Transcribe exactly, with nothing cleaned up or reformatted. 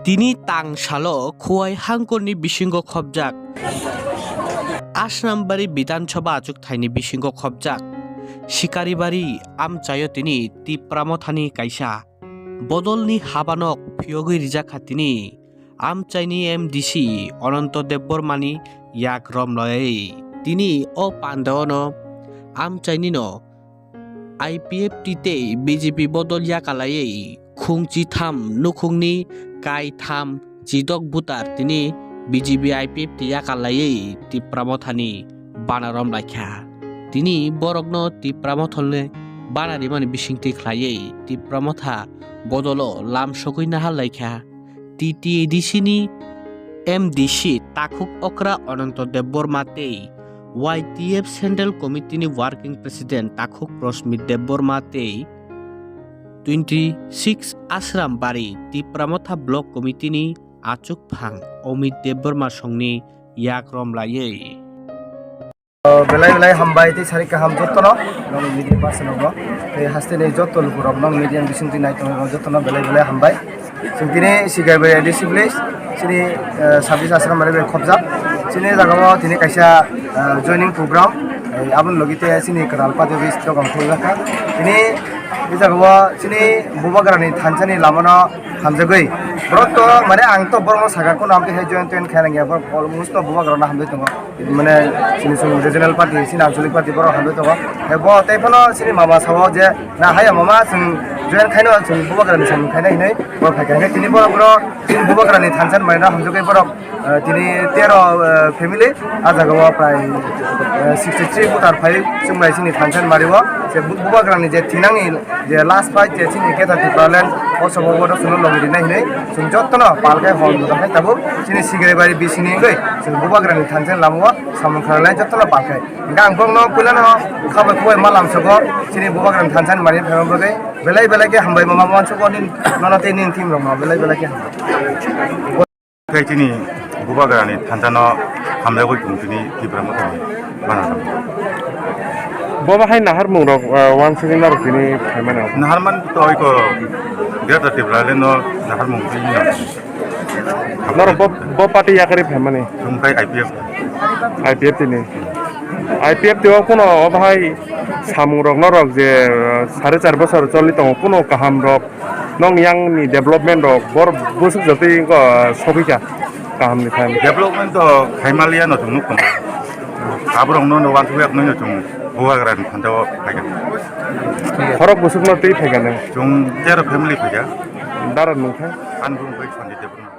Tini tang salo Khowai hangkorni bisingo khopjak Asrambari Bidhan Sabha achukthaini bisingo khopjak Sikaribari amchaio tini Tipra Mothani kaisa bodolni habanok phiyogwi rijak kha tini amchaini M D C Ananto Debbarmani yak romlaiwi. Tini o pandaono amchainino I P F T tei B J P bodol yakalaiwi khungchi tham nukhungni kai tham chidok butar tini B J P I P F T yakalaiwi Tipra Mothani bana romlaikha. Tini borokno Tipra Motholni bana rimani bisingtwi khlaiwi Tipra Motha bodolo lam sogwi naharlaikha. T T A D C ni M D C Takhuk Okra Ananto Debbarma tei Y T F Central Committee ni Working President Takhuk Prosmit Debbarma tei twenty six Asrambari Tipra Motha Block Committee ni achukphang Omit Debbarma songni yak romlaiwi. Belai belai hambai tei sari kaham jotono, nong media person rokno, tei haste ni joto lukurok nong media ni bisingtwi nai tongo jotono belai belai hambai. Chwng tini Sikaribari A D C village, chini, eh, sabis Asrambari bai khopjak. Chini jagao tini kaisa, eh, joining program, eh, aboni logi tei chini kwtal party office dogan khuljakha. Tini, i jagao chini Bubagrani thansani lamano hamjagwi. Borok to, mane, ang to borokno sakha, kono amtwi hai join toin khaina nangya, borok almost to Bubagrano hamjagwi tongo. Mane, chini chwng regional party, chini anchalik party borok hamjagwi tongo. Hai bo tei phano chini mama sao je, na haya mama, chwng join khaino, chwng Bubagrani samung khaina hinwi borok phaikha. Hingkhe tini borok, borok chini Bubagrani thansa ni manwino hamjagwi borok, eh, tini tero, eh, family, ah jagao prai, eh, sixty three voter phai chwng bai chini thansa ni manwio. Je Bu-, Bubagrani je thinangni je last fight je chini Greater Tipraland o sobo bono chwngno logi rinai hinwi chwng jotono palkhe hor muda hai tabuk chini Sikaribari bisingni wngwi chwng Bubagrani thansa ni lamao samung khlainai jotono palkhe. Hingkhe ang borokno puilano khabai khubai ma lamsogo chini Bubagrani thansa ni manwi phaima bagwi belai belai khe hambai ma ma wansugo nini nono tei nini team rokno belai belai khe hambai. Khe chini Bubagrani thansano hamjagwi tong chini Tipra Mothani bana. Bo bahai naharmung rok, ah, wansugwi norok tini phaimano. Naharman to oi ko Greater Tipraland no naharmung tini no. Norok bo, bo party yakarwi phaimani. Chwng khai I P F. I P F tini. I P F tio kuno o bahai samung rok norok je, ah, sare char bosor choli tongo kuno kaham rok. Nong yang ni development rok bor busuk jotwi wngkha, sogwi kha kaham ni phaimani. Development to khaimaliya no chwng nukho. Aborok no no wansuk yak no chwng Bubagrani thansa o phaikha. Khorok busuk no twi phaikha nang. Chwng tero family phaikha. Dara nungkha. An bung bai Sandi Debbarma.